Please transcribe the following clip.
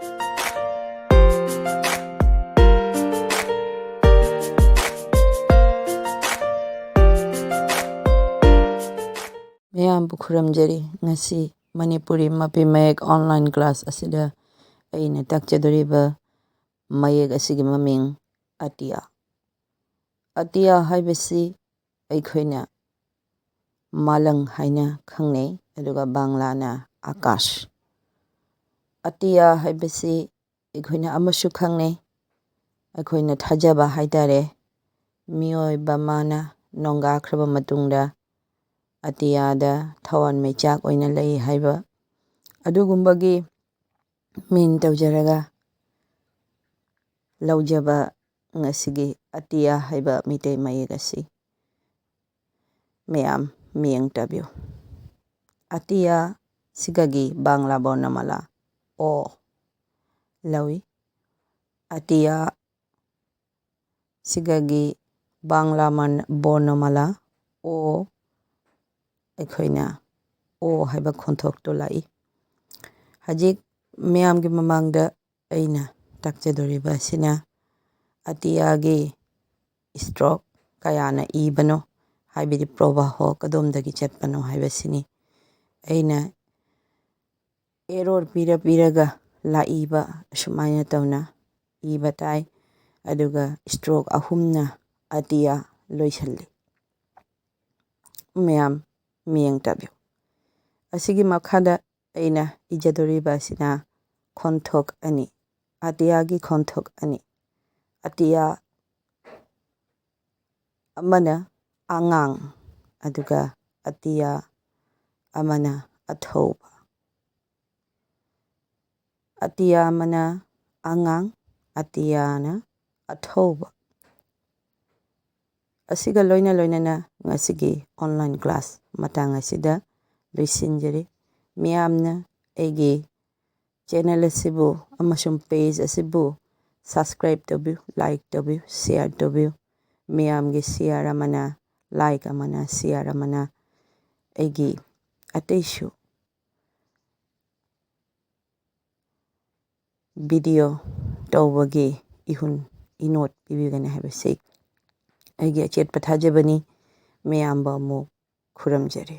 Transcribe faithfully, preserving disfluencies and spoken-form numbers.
ꯃꯌꯥꯝꯕꯨ ꯈꯨꯔꯨꯝꯖꯔꯤ꯫ ꯉꯁꯤ ꯃꯅꯤꯄꯨꯔꯤ ꯃꯄꯤ ꯃꯌꯦꯛ online class ꯑꯁꯤꯗ ꯑꯩꯅ ꯇꯥꯛꯆꯗꯣꯔꯤꯕ ꯃꯌꯦꯛ ꯑꯁꯤꯒꯤ ꯃꯃꯤꯡ ꯑꯇꯤꯌꯥ꯫ ꯑꯇꯤꯌꯥ ꯍꯥꯏꯕꯁꯤ ꯑꯩꯈꯣꯏꯅ ꯃꯥꯂꯪ ꯍꯥꯏꯅ ꯈꯪꯅꯩ, ꯑꯗꯨꯒ ꯕꯪꯂꯥꯅ ꯑꯀꯥꯁ꯫ ꯑꯇꯤꯌꯥ ꯍꯥꯏꯕꯁꯤ ꯑꯩꯈꯣꯏꯅ ꯑꯃꯁꯨ ꯈꯪꯅꯩ, ꯑꯩꯈꯣꯏꯅ ꯊꯥꯖꯕ ꯍꯥꯏ ꯇꯥꯔꯦ, ꯃꯤꯑꯣꯏꯕ ꯑꯃꯅ ꯅꯣꯡꯒꯥꯈ꯭ꯔꯕ ꯃꯇꯨꯡꯗ ꯑꯇꯤꯌꯥꯗ ꯊꯋꯥꯟꯃꯩꯆꯥꯛ ꯑꯣꯏꯅ ꯂꯩ ꯍꯥꯏꯕ꯫ ꯑꯗꯨꯒꯨꯝꯕꯒꯤ ꯃꯤꯡ ꯇꯧꯖꯔꯒ ꯂꯧꯖꯕ ꯉꯁꯤꯒꯤ ꯑꯇꯤꯌꯥ ꯍꯥꯏꯕ ꯃꯤꯇꯩ ꯃꯌꯦꯛ ꯑꯁꯤ ꯃꯌꯥꯝ ꯃꯤꯠꯌꯦꯡ ꯇꯥꯕꯤꯌꯨ꯫ ꯑꯇꯤꯌꯥ ꯁꯤꯒꯒꯤ ꯕꯪꯂꯥ ꯕꯣꯔꯅꯃꯥꯂꯥ ꯑꯣ ꯂꯧꯏ꯫ ꯑꯇꯤꯌꯥ ꯁꯤꯒꯒꯤ ꯕꯪꯂꯥ ꯃꯟ-, ꯕꯣꯔꯅꯃꯥꯂꯥ ꯑꯣ, ꯑꯩꯈꯣꯏꯅ ꯑꯣ ꯍꯥꯏꯕ ꯈꯣꯟꯊꯣꯛꯇꯣ ꯂꯥꯛꯏ꯫ ꯍꯧꯖꯤꯛ ꯃꯌꯥꯝꯒꯤ ꯃꯃꯥꯡꯗ ꯑꯩꯅ ꯇꯥꯛꯆꯗꯣꯔꯤꯕ ꯑꯁꯤꯅ ꯑꯇꯤꯌꯥꯒꯤ stroke ꯀꯌꯥꯅ ꯏꯕꯅꯣ, ꯍꯥꯏꯕꯗꯤ ꯄ꯭ꯔꯣꯕꯥꯍꯣ ꯀꯗꯣꯝꯗꯒꯤ ꯆꯠꯄꯅꯣ ꯍꯥꯏꯕꯁꯤꯅꯤ꯫ ꯑꯩꯅ arrow ꯄꯤꯔ ꯄꯤꯔꯒ ꯂꯥꯛꯏꯕ ꯑꯁꯨꯃꯥꯏꯅ ꯇꯧꯅ ꯏꯕ ꯇꯥꯏ꯫ ꯑꯗꯨꯒ stroke ꯑꯍꯨꯝꯅ ꯑꯇꯤꯌꯥ ꯂꯣꯏꯁꯤꯜꯂꯤ꯫ ꯃꯌꯥꯝ ꯃꯤꯠꯌꯦꯡ ꯇꯥꯕꯤꯌꯨ꯫ ꯑꯁꯤꯒꯤ ꯃꯈꯥꯗ ꯑꯩꯅ ꯏꯖꯗꯣꯔꯤꯕ ꯑꯁꯤꯅ ꯈꯣꯟꯊꯣꯛ ꯑꯅꯤ, ꯑꯇꯤꯌꯥꯒꯤ ꯈꯣꯟꯊꯣꯛ ꯑꯅꯤ꯫ ꯑꯇꯤꯌꯥ ꯑꯃꯅ ꯑꯉꯥꯡ, ꯑꯗꯨꯒ ꯑꯇꯤꯌꯥ ꯑꯃꯅ ꯑꯊꯧꯕ꯫ ꯑꯇꯤꯌꯥ ꯑꯃꯅ ꯑꯉꯥꯡ, ꯑꯇꯤꯌꯥꯅ ꯑꯊꯧꯕ꯫ ꯑꯁꯤꯒ ꯂꯣꯏꯅ ꯂꯣꯏꯅꯅ ꯉꯁꯤꯒꯤ online class ꯃꯇꯥꯡ ꯑꯁꯤꯗ ꯂꯣꯏꯁꯤꯟꯖꯔꯤ꯫ ꯃꯤꯌꯥꯝꯅ ꯑꯩꯒꯤ channel ꯑꯁꯤꯕꯨ ꯑꯃꯁꯨꯡ page ꯑꯁꯤꯕꯨ subscribe ꯇꯧꯕꯤꯌꯨ, like ꯇꯧꯕꯤꯌꯨ, share ꯇꯧꯕꯤꯌꯨ꯫ ꯃꯤꯌꯥꯝꯒꯤ share ꯑꯃꯅ, like ꯑꯃꯅ, share ꯑꯃꯅ ꯑꯩꯒꯤ ꯑꯇꯩꯁꯨ video ꯇꯧꯕꯒꯤ ꯏꯍꯨꯟ ꯏꯅꯣꯠ ꯄꯤꯕꯤꯒꯅꯤ ꯍꯥꯏꯕꯁꯤ ꯑꯩꯒꯤ ꯑꯆꯦꯠꯄ ꯊꯥꯖꯕꯅꯤ꯫ ꯃꯌꯥꯝꯕꯨ ꯑꯃꯨꯛ ꯈꯨꯔꯨꯝꯖꯔꯤ꯫